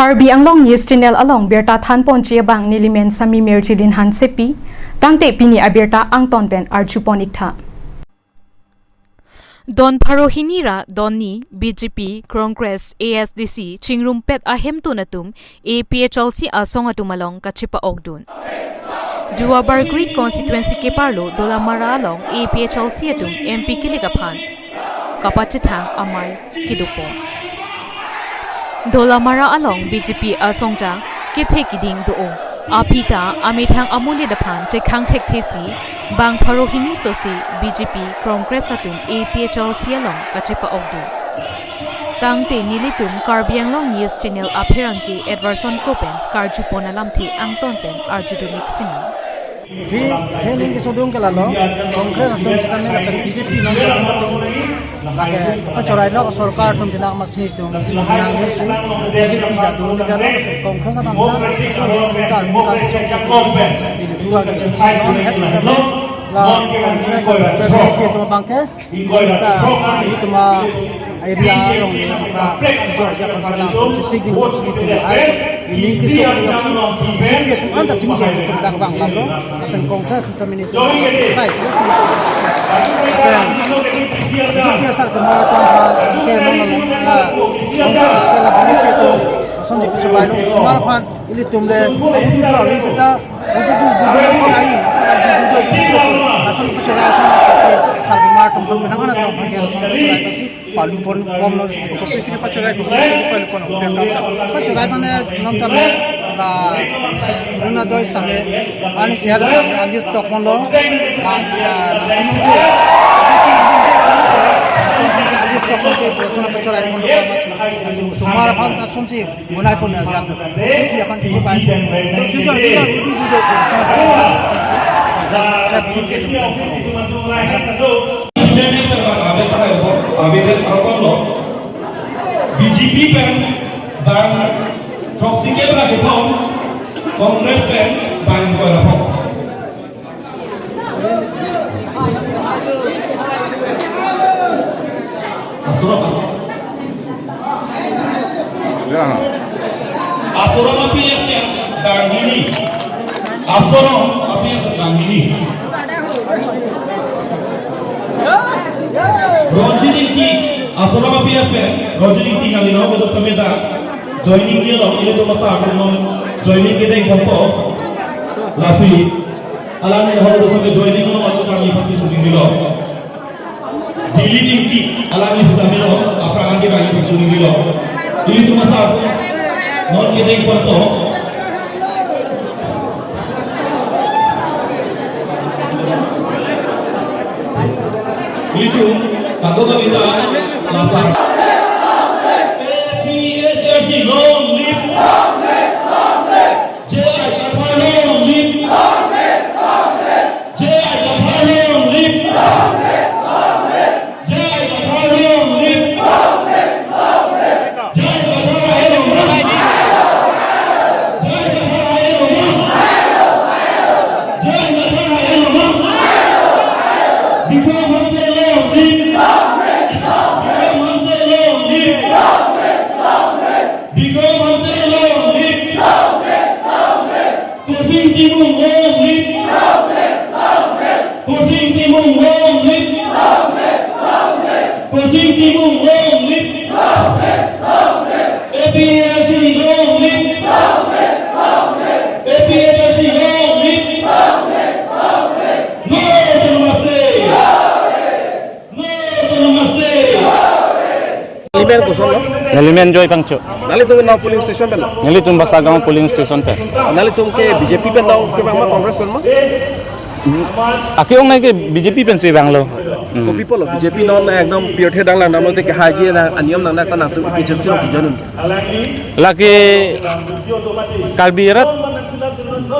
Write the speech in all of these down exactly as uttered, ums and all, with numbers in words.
Karbi Anglong News Channel along birta thanponji abang nelimen Sami Merjilin Hansepi, tangte pini abirta angton pen arjupon iktha. Don pharo hini ra don ni B J P, Congress, A S D C chingrumpet ahemtun atum A P H L C asong atum along kachepa-okdun. Duarbagori constituency keparlo Dolamara along A P H L C atum M P kilik aphan kapachethang amei kedopon. Dolamara along B J P asongja kethe keding do-o. Aphi ta amethang amonit aphan chekhang thekthesi bang pharo hini sosi B J P, Congress atum A P H L C along kachepa-okdun. Tangte nelitum Karbi Anglong News Channel apherangke Edwardson Kro pen karjupon alamthe angton pen arjudun ik sinang. Phi, phi ning kesodung ke lalo, Congress atum sitame lapen B J P nang atum lake pachorai lo sorkar atum dinak masi atum nang si B J P jadu ni jadu Congress abang ta, kami elita atum ta, ini dua ke, non het sitame la Congress atum ke B J P atum abang ke, kita, ah, ini cuma area along ni, kita, Georgia Council lang, sisi di, sisi di, ai, ini kita, kita, kita, anta pingge, kita, kita, bang, lalu, akan Congress, kita, mini, sai, kita, kita, kita, asar kemar, kita, kita, kita, kita, kita, kita, asam di, kita, kita, kita, kita, ilitum le, udu do, isi ta, udu do, udu do, udu ai, udu do, udu do, asam kuchara asam kuchara, sarbi mar tum tum, nang ana tum pakai asam kuchara, pasi palu pon, pom lo. Kopisi pachorai, kopisi palu pon, pachorai mane, non tame, la, runa doi tame, ani siya tame, alis tok pon lo, la, la, la, alis tok pon lo, pachorai pon lo, masi, masi, sumar aphan ta sumsi, Monai pun ya jatuh. Dia kan tiga kali. Tujuh, tujuh, tujuh, tujuh. B J P pen bang throksi ke bang kethom, Congress pen bang ko na phok. Asorom, asorom. Ya. Asorom A P H L C bang hini. Asorom A P H L C bang hini. Ronjit Ingti, Asorom A P H L C, Ronjit Ingti nang ino betul sampai dah. Joining dia lo, ilitum asar atum joining kedeng ponpo. Lasi, alangli holo doso ke joining lo, atum kami pasti shooting dilo. Dilip Ingti, alangli sudah dilo, aphrang ke kami shooting dilo. Ilitum asar atum non kedeng ponpo. Ilitum, kado kami ta, masa. A P H L C long live! J I Kathar long live! J I Kathar long live! J I Kathar long live! J I Kathar ahelong long! J I Kathar ahelong long! J I Kathar ahelong long! Bikram Hanse long live! Bikram Hanse long live! Bikram Hanse long live! Tursing Timung long live! Tursing Timung long live! Tursing Timung long live! A P H L C long live! A P H L C long live! No autonomous state! No autonomous state! Nelimen koson lo? Nelimen Joy Pangcho. Nanglitum non polling station pen lo? Nelitum Basagaon polling station pen. Nanglitum ke B J P pen lo, ke bang ma Congress pen ma? Aki-ong nai ke B J P pensi vanglo. Hmm. Kopi pulo B J P non na ekdom pirthe danglang damlo te ke haji na aniyom nang na ta nangtum A P H L C lo ke join un ke. Lake Karbi arat,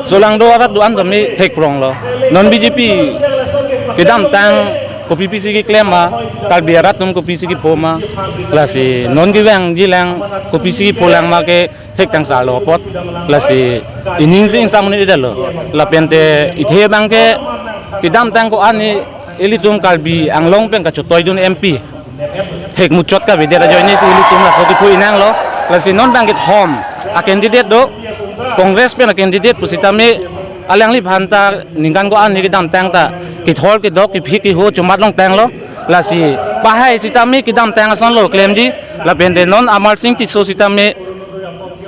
solangdo arat do-an sami thek prong lo. Non B J P kedamtang kopi pisi keklem ma, Karbi arat atum kopisi kepho ma, lasi non kevangji lang kopisi kepho lang ma ke thektang sar lo apot, lasi ining si ingsam ni dalo. Lapen te ithe abang ke kedamtang ko-an ni ilitum Karbi Anglong pen kachotoi dun M P thek muchot kavedet ajoine si ilitum laso kepho inang lo, lasi non bang kethom a-candidate do, Congress pen a-candidate pusitame alangliphan ta ningkan ko-an kedamtang ta kethor kedok kephi keho chomat longtanglo. Lasi pahai sitame kedamtang asonlo klemji. Lapen te non Amarsing Tisso sitame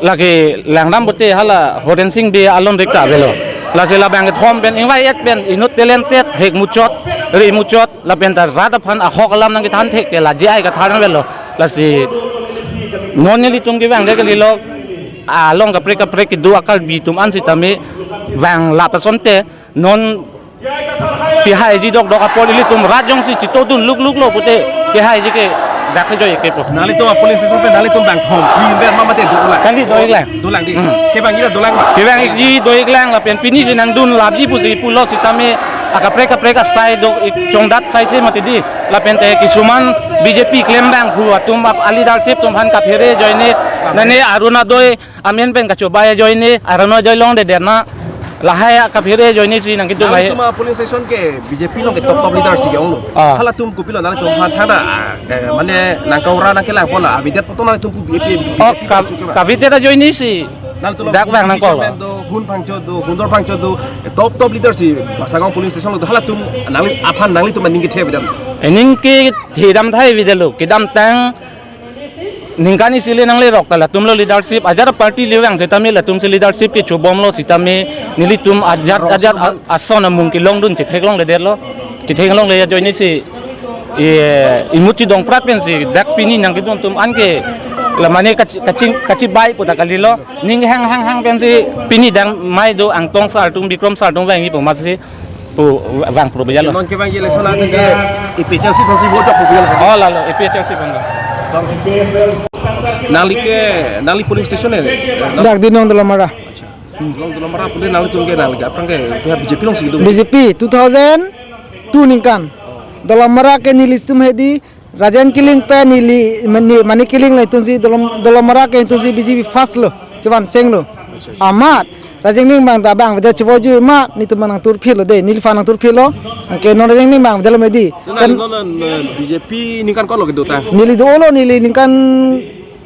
lake langdam pute hala Horensing Bey alon rik ta avelo. Lasi labang kethom pen ingvai-et pen inut talented, hek muchot, ri muchot, lapen ta rat aphan ahok alam nangkethan thek ke la J I Kathar nangvelo. Lasi non nelitum kevang de kalilo, along kaprek kaprek kedo a-Karbi atum an sitame vang lap asonte non kehaiji dokdok apot ilitum rat jongsi chitodun lukluklo pute kehaiji ke daksi joi ke po. Nanglitum a-polling station pen nanglitum bang thom phli ber ma mate dolang? Kali doiklang. Dolang di. Hmm. Kevangji la dolang ma? Kevangji doiklang lapen pini si nangdun lapji pusi pulo sitame akaprek kaprek asai do ik chongdat sai se mati di. Lapen te kisuman B J P klembang hu atum ap a-leadership atum aphan kaphere ajoine, nane Arunodoi amen pen kachobai ajoine, Arunodoi longledet na, lahai akaphere ajoine si nangkedun lahai. Nanglitum a-polling station ke B J P along ke top top leader si ke-onglo. Ah. Halatum kopilo nanglitum aphan thangta, ah, eh, mane nangkaura nangkelang pola, avedet poto nanglitum pu B J P, Oh, B J P ka-, kachu ke ba? Kavedet ajoine si. Nanglitum dak bang nangkok. Government do, Hun Phangcho do, Hundor Phangcho do, top top leader si Basagaon polling station lo do, halatum nangli aphan nanglitum aning kethe avedet? Ening kethe dam thai avedetlo, kedamtang ningkan isi le nanglerok ta latum lo leadership, ajat party le vang sitame latum si leadership kechobomlo sitame nelitum ajat ajat a-, ason amung kelongdun chethek longledetlo. Chethek longle ajoine si, eh, imut chidong prat pensi dak pini nangkedun atum an ke la mane kachi-, kaching kachibai pu ta kalilo. Ning hang hang hang pensi pini dang mai do Angtong sar atum, Bikram sar atum vangji pu masi pu vang pro bejalo. Non kevangji election ateng ke A P H L C aphansi vote jok pu bejalo. Oh, lalo A P H L C aphan lo. Nangli ke, nangli polling station e? Dak Dinong Dolamara. Acha. Long Dolamara pule nanglitum ke nangli ke aphrang ke pihak B J P alongsi kedo? B J P two thousand two ningkan. Dolamara ke nelitum hedi Rajen Killing pen neli mane, mane Killing la itum si Dolam-, Dolamara ke itum si B J P first lo, kevan chenglo. Amat Rajen Killing bang ta bang avedet chivoju amat netum nangtur philo de, neliphan nangtur philo. Anke non Rajen Killing bang avedetlo medi. Nang, kan non, non, non B J P ningkan ko-an lo kedo ta? Neli dolo, neli ningkan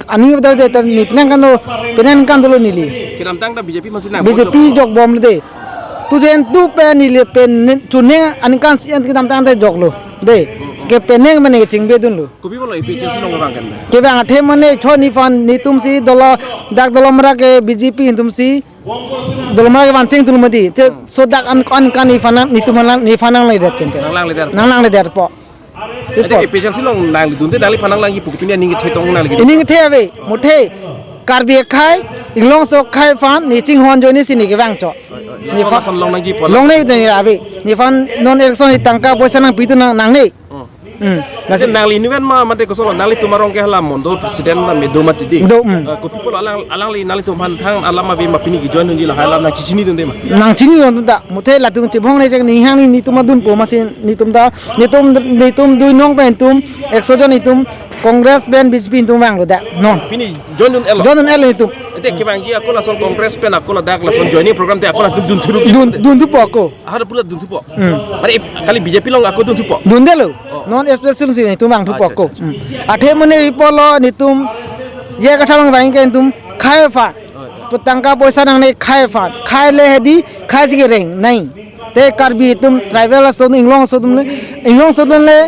aning avedet de ta, ne penang kan lo, penang kan dolo neli. Kedamtang ta B J P masi nang B J P jok bom de. Two thousand two pen neli pen nen, chuneng aningkan si an kedamtang ta joklo de. Ke penang mane kechingbe dunlo. Kopi pulo A P H L C along vang kan? Kevang athe mane choniphan netum si dolo dak Dolamara ke B J P atum si Dolamara kevan chengthu mati. Te so dak an an kan nephan nang, netum nang nephan nangledet kente. Nanglangledet. Nanglangledetpo. Ate A P H L C along nangli dunde nangliphan nanglangji pu ke pini aning kethe tong nangli ke? Aning kethe ave, muthe. Karbi akhei, Inglongso akhei aphan ne chinghon ajoine si ne kevang chot. Lason, lason longnangji pu. Longnei te ave. Nephan non election tangka poisa nangpidun nang, nangne. Hmm. Hmm. Lasi nangli inutvet ma mate koson lo, nanglitum arong ke hala mondol president ta me do mati di. Do, hmm. Eh, kopi pulo alang, alangli nanglitum aphan thang alam ave ma pini ke join unji lahai alam nangchechinidunde ma? Nangchinidun ta, muthe latum chibhong ne chek ni hang ni netum adunpo masi netum ta, netum, netum dui nong pen netum, ekso jon netum, Congress pen B J P netum vanglo dak, non. Pini join dun-etlo? Join dun-etlo netum. Ete kevangji ako lason Congress pen ako ladak lason joining program te ako latum dunthu ru? Dun, dunthupo ako. Ahar pura dunthupo. Hmm. Mane ip-, kali B J P along ako dunthupo? Dundelo. Oh. Non S P C along si netum vangthupo ako. Acha, acha, acha. Hmm. Athe mane ipo lo netum J I Kathar along vang ke netum khei aphan. Oh, oh. Pu tangka poisa nangne khei aphan. Khei le hedi khei si kereng nai. Te Karbi atum tribal aso Inglongso atum le, Inglongso atum le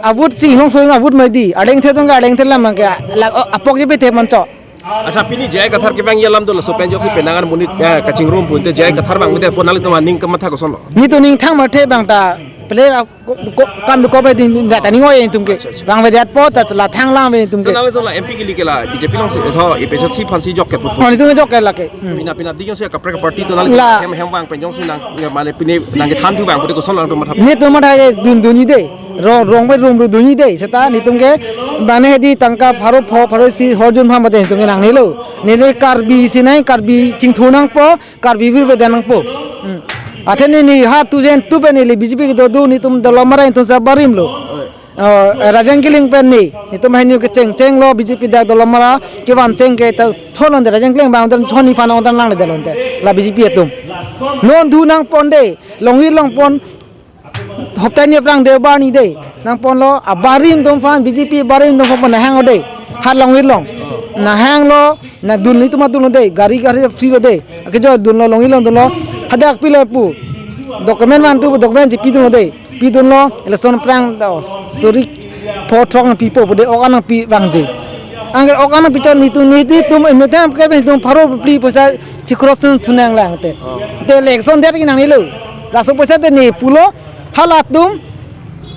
a-vote si Inglongso a-vote mati. Adengthe atum ke adengthe lam ke la, oh, apok je pe the mancho. Acha, pini J I Kathar kevangji alam do, laso pen jok si penang an monit, eh, kachingrum pute J I Kathar vang mate po nanglitum aning kematha koson lo? Netum ning thang mathe bang ta pele a, ko, ko, kam do ko bai din da ta ning oi netum ke. Acha, acha. Vang avedetpo ta la thang lang ave netum ke. So nanglitum la M P kili ke la B J P along si tho A P H L C aphansi jok ke pu? Oh, netum jok ke lake. Hmm. Pina pina ding si kaprek party atum nanglitum la hem hem vang pen jongsi nang, ya, mane pini nangkethan thu vang pute koson lo nangtum matha? Netum matha ke dun dunji de. Rong, rong bai rum ru dunji de, seta netum ke, mane hedi tangka pharo pho, pharo isi horjun pha mate netum ke nangnelo. Neli Karbi si nai, Karbi chingthu nangpo, Karbi virve dan nangpo. Hmm. Athe ne ni ha two thousand two pen neli B J P kedo do netum Dolamara atum si abarim lo. Oh, Rajen Killing pen ne, netum henu kecheng chenglo B J P dak Dolamara, kevan cheng ke ta chonlonde Rajen Killing bang dan choniphan ong dan nangledet londe, la B J P atum. Non dun nangpon de, longvir longpon, hopta ni aphrang de bar ni de. Nangponlo, abarim atum aphan, B J P abarim atum aphan nahang ode. Hat Longvir along. Nahang lo, na dun ni tuma dun lo dei, gari gari free lo dei. Ake jo dun lo, longi lo dun lo. Hadak pilo pu. Document man tu document ji pidun lo dei. Pidun lo, election prang da. Suri pho throk nangpipo, bude ok an nangpi vangji. Angke ok an nangpichot nitum, nitum, em, tem ke nitum pharo phli poisa chikros nang thunang lang te. Te election det ki nangnelo. Laso poisa te ne pulo, halatum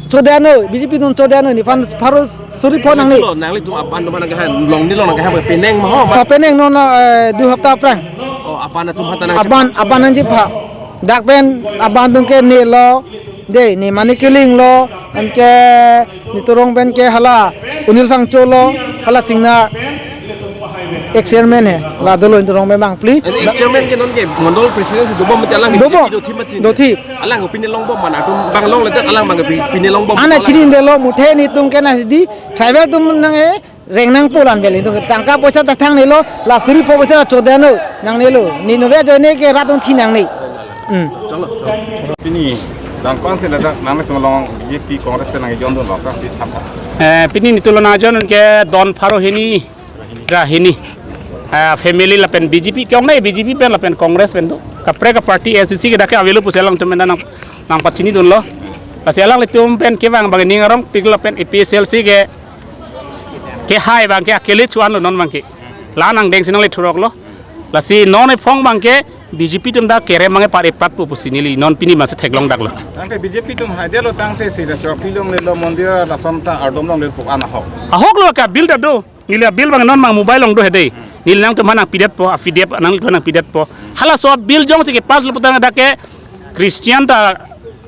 chodanoi, B J P atum chodanoi, nephan pharo suri pho nangne. Lo, nanglitum aban atum nangkehan, longni lo nangkehan, penang ma ho, ma? Ha, penang non, eh, dui hapta aphrang. Oh, aban atum hata nang. Aban, aban nangji pha. Dak pen aban atum ke ne lo, dei, ne Mani Killing lo, anke netum arong pen ke hala Anil Phangcho lo, hala Singnar ex chairman he, la dolo netum arong pen bang phli. Ex chairman ke non ke mondol president si dobom mati, alang ke Dobom. B J P dothip mati. Dothip. Alang ke pine longbom ma, atum bang longle te alang bang ke pi-, pine longbom. Ana chini delo, muthe netum ke na di tribal atum nang e reng nangpo, la pen netum tangka poisa ta thangnelo, la suri pho poisa chodanoi nangnelo. Ne nove ajoine ke rat atum thi nangne. Hmm. Chalo, chalo. Pini dan kon si ladak nanglitum along B J P Congress pen nangjon dun lo, kan si tham tham. Eh, pini netum along nangjon ke don pharo hini ra hini. Ah, family lapen B J P, ke-ong nai B J P pen lapen Congress pen do. Kaprek aparty A I C C ke dak ke avelo pusi alangtum pen nang, nangpachini dun lo. Lasi alanglitum pen kevang bang ning arongpik lapen A P H L C ke, kehai bang ke akele chuan lo non bang ke. La nangdeng si nangle thurok lo. Lasi non ephong bang ke B J P atum ta kerem bang ke par eprat pu pusi neli non pini masi theklong dak lo. Tangte B J P atum haidetlo tangte si la chokpi longlelo, mondir lason ta ardom longlelo pu an ahok. Ahok lo, ke bill ta do. Neli bill bang non bang mobile along do he dei. Neli nangtum aphan nangpidetpo, affidavit nangtum aphan nangpidetpo. Halaso bill jongsi kepass lo putangte dak ke Christian ta,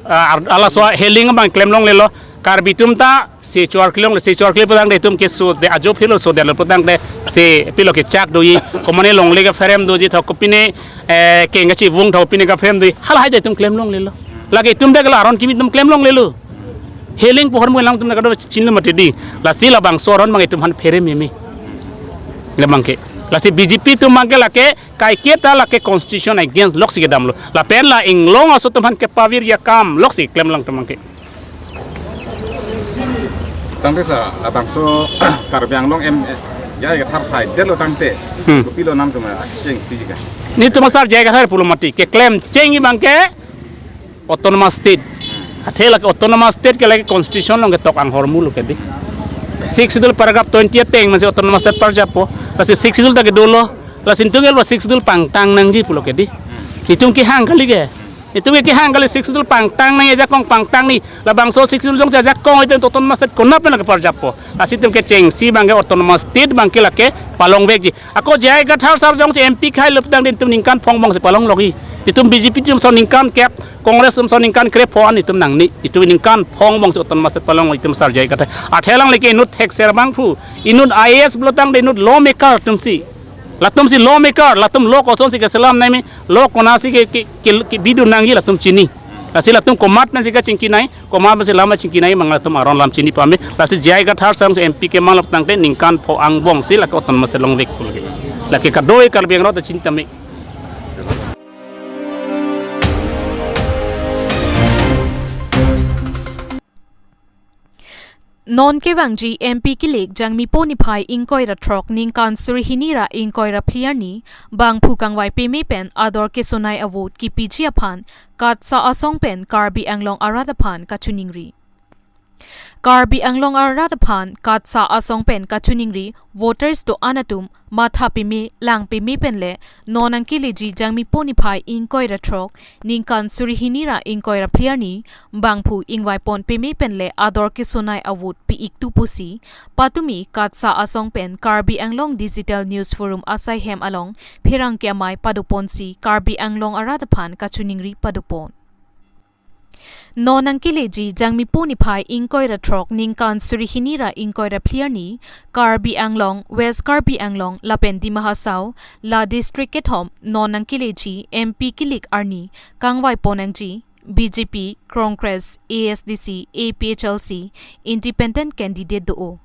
ah, ar-, halaso healing bang klem longlelo. Karbi atum ta se chor klong le, se chor kle putangte itum ke so de ajo philo so de lo putangte se pilo kechak doji, komane longle kapherem doji, tho kopine, eh, keng kachivung tho kopine kapherem doji. Hala haidai itum klem longlelo. Lake itum dak ke la aron kimi atum klem longlelo. Healing pohor mu alangtum na kado chinlo mati dei. Lasi labangso aron bang itum aphan phere meme. Labang ke. Lasi B J P atum bang ke lake kaiketa lake constitution against loksi kedam lo. Lapen la inglong aso atum aphan kepavir akam loksi klem alangtum bang ke. Tangte sa, labangso Karbi Anglong M, J I Kathar haidetlo tangte. Hmm. Kopilo nangtum chengsi ji ka? Netum asar J I Kathar pulo mati. Keklem chengji bang ke autonomous state. Athe lake autonomous state ke lake constitution along ketok anghormu lo ke dei. Sixth Schedule paragraph twenty ateng masi autonomous state parjappo. Lasi Sixth Schedule ta kedo lo. Lasi netum ke lo Sixth Schedule pangtang nangji pulo ke dei. Netum kehang kali ke. Netum ke kehang kali Sixth Schedule pangtang nangji, ajakong pangtang nangji. Labangso Sixth Schedule jongsi ajakong itum autonomous state konat pen lake parjappo. Lasi itum kechengsi bang ke autonomous state bang ke lake palongvekji. Ako J I Kathar sar jongsi M P khailo putangte itum ningkan phongo bang si palong longji. Itum B J P atum so ningkan kep, Congress atum so ningkan krepho an itum nangne. Itum ningkan phongo bang si autonomous state palong itum sar J I Kathar. Athe alang lake inut thekser abangphu, inut I A S pulo tangte inut lawmaker atum si. Latum si lawmaker, latum law kosonsi keselam nangji, law konatsi ke, ke, ke, kebidun nangji latum chini. Lasi latum komat pensi kachingki nangji, komat pensi lam chingki nangji, bang latum aron lam chini pame. Lasi J I Kathar sar jongsi M P kemang lo putangte ningkan phongo angbong si lake autonomous state longvek pulo ke. Lake kadoi Karbi Anglong ta chini tame. Non kevangji M P kilik Jangmipo niphai ingkoi ra throk ningkan suri hini ra ingkoi ra phli arni bangphu kangvai peme pen ador kesonai avote kipiji aphan KATSSA asong pen Karbi Anglong arat aphan kachiningri. Karbi Anglong arat aphan KATSSA asong pen kachiningri, voters do-an atum matha peme lang peme pen le non nangkeleji Jangmipo niphai ingkoi ra throk ningkan suri hini ra ingkoi ra phli arni bangphu ingvai pon peme pen le ador kesonai avote pi-ik tu pusi patumi KATSSA asong pen Karbi Anglong Digital News Forum asai hem along pherangke amei padoponsi Karbi Anglong arat aphan kachiningri padopon. Non nangkeleji Jangmipo niphai ingkoi ra throk ningkan suri hini ra ingkoi ra phli arni Karbi Anglong, West Karbi Anglong lapen Dima Hasao la district kethom non nangkeleji M P kilik arni kangvai pon nangji B J P, Congress, A S D C, A P H L C, independent candidate do-o.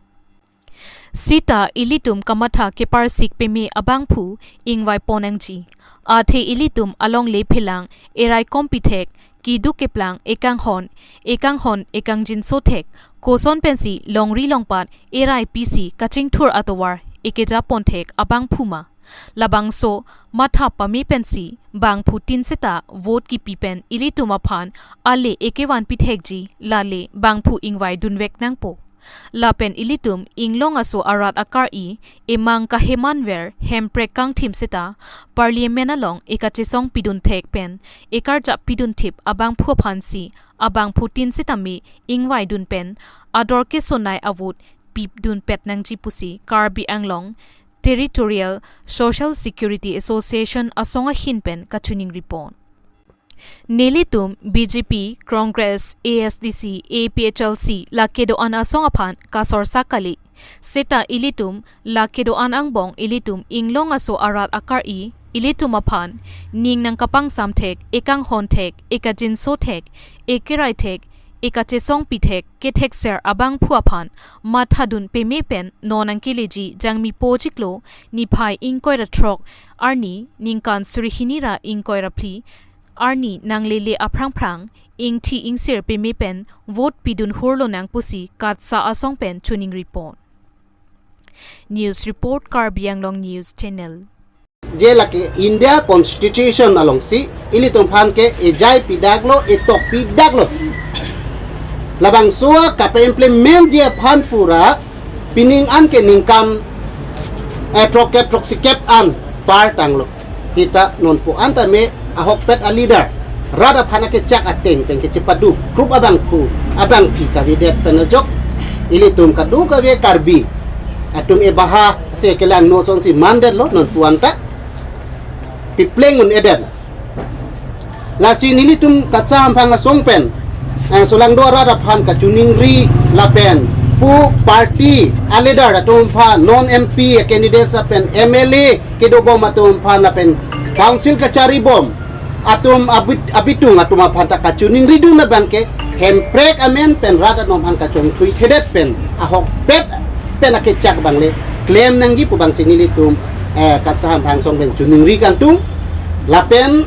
Sita ilitum kamatha keparsik peme abangphu ingvai pon nangji. Athe ilitum alongle phelang erai kompi thek, keduk keplang ekanghon, ekanghon ekangjinso thek, koson pensi longri longpat erai pisi kachingthur atovar ekejapon thek abangphu ma. Labangso matha pame pensi bangphutin seta vote kipi pen ilitum aphan ale ekevanpi thekji, lale bangphu ingvai dunvek nangpo. Lapen ilitum inglong aso arat akari emang kahemanver hemprek kangthim seta Parliament along ekachesong pidun thek pen ekarjap pidun thip abangphu aphansi abangphutin sitame ingvai dun pen ador kesonei a-vote pidun pet nangji pusi Karbi Anglong Territorial Social Security Association asong ahin pen kachiningri pon. Nelitum B J P, Congress, A S D C, A P H L C la kedo-an asong aphan kasor sakali. Seta ilitum la kedo-an angbong ilitum inglong aso arat akari ilitum aphan ning nangkapangsam thek, ekanghon thek, ekajinso thek, ekerai thek, ekachesongpi thek, kethekser abangphu aphan mathadun peme pen non nangkeleji Jangmi po chiklo niphai ingkoi ra throk arni ningkan suri hini ra ingkoi ra phli arni nanglele aphrangphrang ingthi ingsir peme pen vote pidun hurlo nang pusi KATSA asong pen chiningri pon. News report, Karbi Anglong News Channel. Je lake India Constitution alongsi ilitum aphan ke ejai pidaklo, etok pidaklo. Labangso kapa-implement ji aphan pura pining an ke ningkan, eh, throkkep throksikep an par tanglo. Seta non pu an tame ahokpet a-leader rat aphan akechak ateng pen kechepadu group abangphu abangpi kavedet pen ajok ilitum kadokave Karbi atum ebaha se kelang no songsi mandetlo, non pu an ta pipleng un-edet. Lasi nelitum KATSA hamphang asong pen, eh, solangdo arat aphan kachiningri lapen pu party a-leader atum aphan, non M P a-candidate lapen M L A kedobom atum aphan lapen council kacharibom atum abit-, abitung atum aphan ta kachiningri dun abang ke hemprek amen pen rat atum aphan kachongthui thedet pen ahokpet pen akechak abang le klem nangji pu abangsi nelitum, eh, KATSA hamphang asong pen chiningri kangtung. Lapen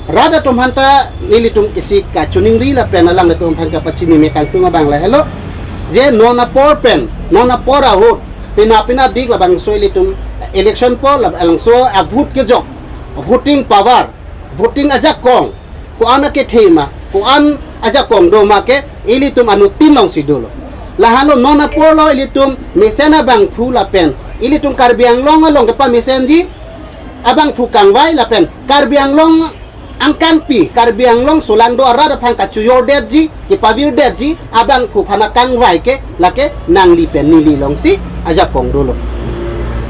rat atum aphan ta nelitum isi kachiningri lapen alanglitum aphan kapachini me kangtung abang lahelo. Je non apor pen, non apor ahut, pina pina dik labangso ilitum election poll, labangso a-vote kejok, voting power, voting ajakong, ko-an akethe ma, ko-an ajakong do ma ke ilitum anuttin alongsi dolo. Lahenlo non apor lo ilitum mesen abangphu lapen ilitum Karbi Anglong along kepamesenji abangphu kangvai lapen Karbi Anglong angkangpi, Karbi Anglong solangdo arat aphan kachojordetji, kepavirdetji abangphu aphan akangvai ke lake nangli pen neli alongsi ajakong dolo.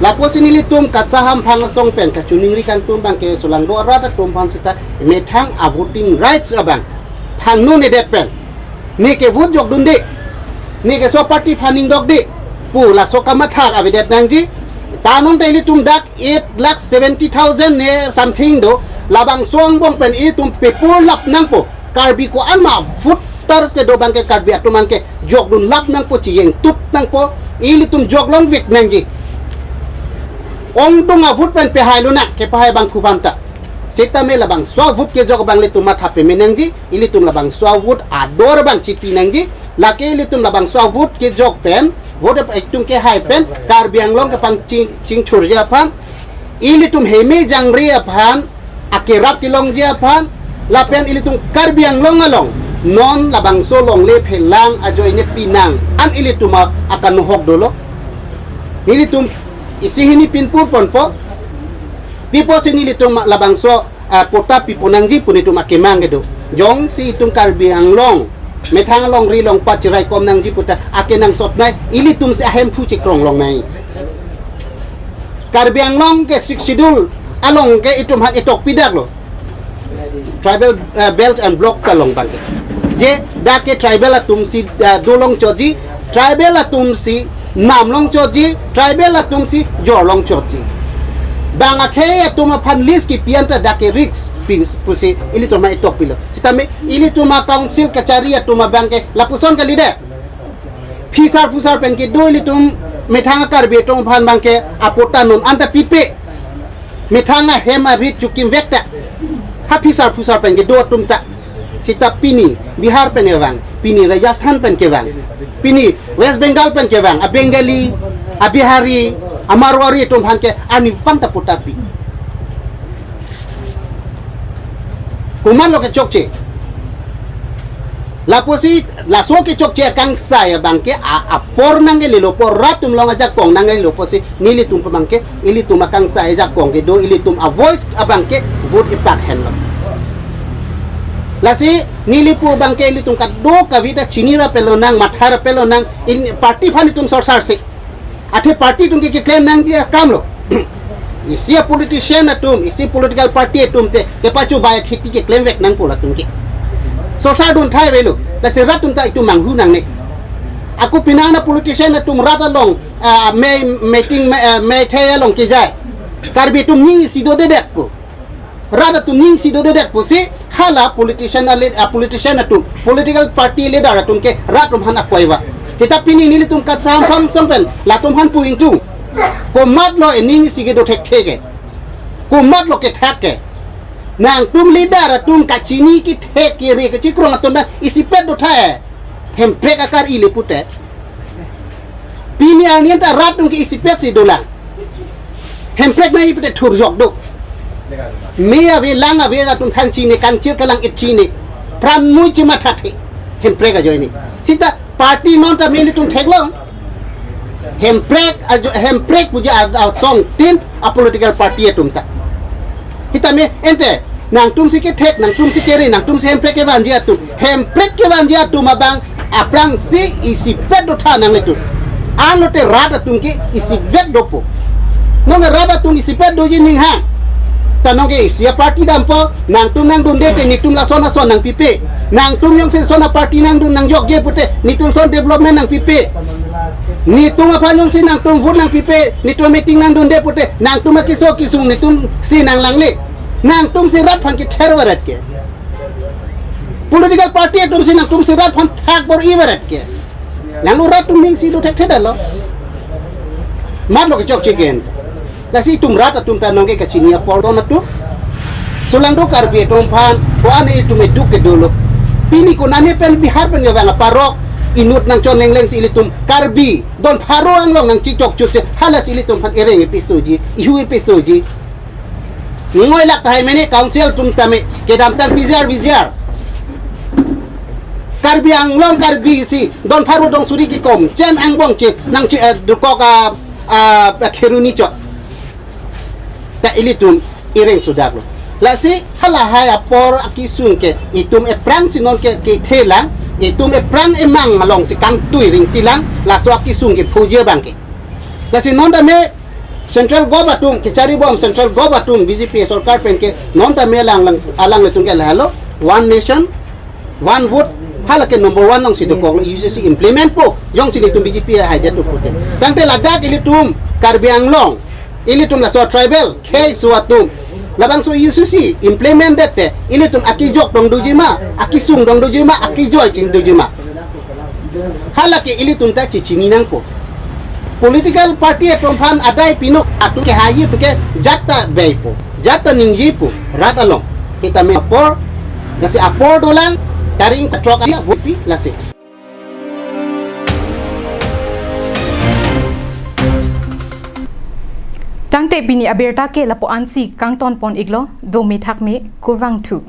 Lapusi nelitum KATSA hamphang asong pen kachiningri kangtung abang ke solangdo arat atum aphan seta methang a-voting rights abang phangnun-edet pen, ne ke vote jokdunde, ne ke so party aphan ningdokde pu laso kamatha avedet nangji. Ta non ta ilitum dak eight lakh seventy thousand ne something do, labangso angbong pen ilitum paper lap nangpo. Karbi ko-an ma voters kedo abang ke Karbi atum an ke jokdun lap nangpo, chijeng tup nangpo, ilitum jok longvek nangji. Ongdung a-vote pen pehai lonang, kepahai abangphu aphan ta. Seta me labangso a-vote kejok abang ilitum matha peme nangji, ilitum labangso a-vote ador abang chipi nangji, lake ilitum labangso a-vote kejok pen, vote ap-, itum kehai pen, Karbi Anglong kepangching, chingthurji aphan, ilitum heme jangre aphan, akerap kelongji aphan, lapen ilitum Karbi Anglong along, non labangso longle phelang ajoine pinang an ilitum a-, akanohok dolo. Nelitum isi hini pinpur ponpo, piposi nelitum labangso, ah, patta pipo nangji pu nelitum akemang kedo. Jongsi itum Karbi Anglong methang alongri alongpat cheraikom nangji pu ta akenangsot nai, ilitumsi ahemphu chekrong longnai. Karbi Anglong ke Sixth Schedule along ke itum aphan etok pidaklo. Tribal, eh, belt and block along abang ke. Je dak ke tribal atumsi, eh, dolongchotji, tribal atumsi namlongchotji, tribal atumsi jorlongchotji. Bang akhei atum aphan lease kipi an ta dak ke risk pi-, pusi ilitum aphan etok pilo. Sitame ilitum a-council kachari atum abang ke lapuson kalidet. Phisar phusar pen kedo ilitum methang a-Karbi atum aphan abang ke apatta non anta pipe. Methang ahem arit chukimvek ta. Ha phisar phusar pen kedo atum ta. Seta pini Bihar pen kevang, pini Rajasthan pen kevang, pini West Bengal pen kevang, a-Bengali, a-Bihari, Amarwari atum aphan ke arnivang ta patta pi. Komatlo kechokche. Lapusi laso kechokche akangsai abang ke a-, apor nangkelelopo, rat atum along ajakong nangkelelopo si nelitum abang ke, ilitum akangsai ajakong kedo, ilitum avoice abang ke vote ipak henlo. Lasi neli pu abang ke ilitum kadokave ta chini ra pelonang, matha ra pelonang, in party aphan itum sorsar si. Athe party atum ke keklem nangji akamlo. Isi a-politician atum, isi political party atum te kepachobai akhiti keklem vek nangpo latum ke. Sorsar dun thai avelo. Lasi rat atum ta itum manghu nangne. Ako pinana politician atum rat along, ah, mei, meeting, mei, ah, mei thai along kejai. Karbi atum aning isi dodedetpo. Rat atum aning isi dodedetpo si hala politician ale-, ah, politician atum, political party leader atum ke rat atum aphan akoiva. Seta pini nelitum katsam pam sampen latum aphan pu ingtung. Komatlo aning isi kedo thekthe ke. Komatlo kethak ke. Nangtum leader atum kachini kethek kere kachikrong atum na isipet do thai. Hemprek akar ili pute. Pini arni anta rat atum ke isipet si dolang. Hemprek nangji pute thurjok do. Me ave lang ave atum thang chini, kangchir kelang-et chini. Pran mui chimathathe. Hemprek ajoine. Seta party non ta nelitum theklong. Hemprek ajo, Hemprek puji a, asong tin a-political party atum ta. Seta me ante, nangtum si kethek, nangtum si kere, nangtum si Hemprek kevanji atum. Hemprek kevanji atum abang aphrangsi isipet do tha nanglitum. Anlote rat atum ke isipet dopo. Nonke rat atum isipet doji aning hang. Ta nonke isi a-party dampo, nangtum nangdunde te netum lason ason nangpipe. Nangtum jongsi lason a-party nangdun nangjokje pute, netum lason development nangpipe. Netum aphan jongsi nangtum vote nangpipe, netum meeting nangdunde pute, nangtum akeso kesung netum si nanglangle. Nangtum si rat aphan kether varet ke. Political party atum si nangtum si rat aphan thak bor-i varet ke. Nanglo rat atum aning isi do thekthe detlo. Matlo kechokche ke. Lasi itum rat atum ta nonke kachini apor don atum. Sulang do Karbi atum aphan, ko-an itum eduk kedolo. Pini konane pen Bihar pen kevang aparok inut nangchon lengleng si ilitum Karbi don pharo anglong nangchichok chut si hala si ilitum aphan ereng ipisoji, ihu ipisoji. Ningoi lak tahai mene council atum tame kedamtang pijar vijar. Karbi Anglong Karbi si don pharo don suri kekom chen angbong che nangchi, eh, dokok a, a, a kheroni chot. Ta ilitum ereng sudaklo. Lasi halahai apor akesung ke itum ephrang si nonke kethelang, itum ephrang emang along si kangtui ringtilang, laso akesung ke phuji abang ke. Lasi non tame Central Gov atum kecharibom, Central Gov atum B J P sorkar pen ke non tame alang, alang, alanglitum ke lahelo, one nation, one vote, hala ke number one along si dokok U C C implement po, jongsi netum B J P haidet do pute. Tangte ladak ilitum Karbi Anglong, ilitum laso tribal khei so atum, labangso U C C implement det te, ilitum akejok dong doji ma, akesung dong doji ma, akejoi ching doji ma. Hala ke ilitum ta chechini nangpo. Political party atum aphan adai pinok atum ke hayi atum ke jat ta beipo, jat ta ningjepo, rat along. Seta me apor, lasi apor dolang, taring katrok aja, vote pi, lasi. Tangte pini abirta ke lapu-an si kangton pon iklo, do me thak me, kurvangthu.